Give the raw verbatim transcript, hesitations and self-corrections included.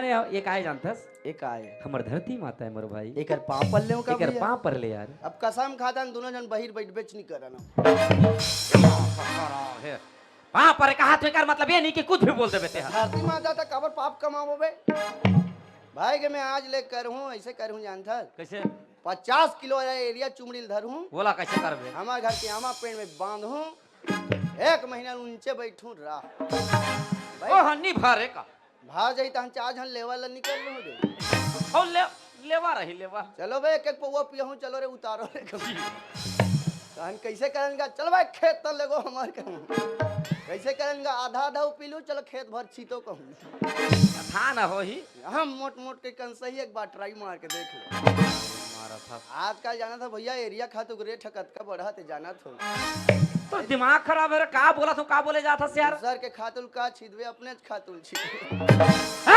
ये काय जानथस? ये काय? हमर धरती माता हे मोर भाई। एकर पाँव पर ले का एकर भैया? पाँव पर ले यार। अब कसम खाता हन, दोनों झन बहिर बइठ बेच नहीं करन। पाँव पर कहा तो एकर मतलब ये नहीं कि कुछ भी बोल देबे तेहा। धरती माता त काबर पाप कमाबो बे? भाई के मैं आज ले करहूँ, ऐसे करहूँ जानथस? कैसे? पचास किलो वाला एरिया चुमड़ी ल धरहूँ। ओला कैसे करबे? हमर घर के आमा पेड़ में बांधहूँ। एक महीना नीचे बैठूँ रह। ओह, नहीं भरे का? भाव जाई तहन चार झन लेवा ला निकल लूँ रे। हो ले, लेवा रही लेवा। चलो बे, एक एक पौवा पियहूँ, चलो रे उतारो रे कम। तहन कैसे करन गा? चल भाई खेत तो लेगो हमार कहूँ। कैसे करन गा? आधा आधा पी लूँ, चलो खेत भर छीतो कहूँ। था ना हो ही। हम मोट मोट के कन सही एक बार ट्राई मार के देख लो। मारा था। आजकल जाना था भैया, एरिया खातू के रेट ह कतका बढ़त हे जाना था। तो दिमाग खराब है रे, का बोला तू, का बोले जात हस यार? दूसर के खातुल का छीदबे, अपने खातुल छीदबे।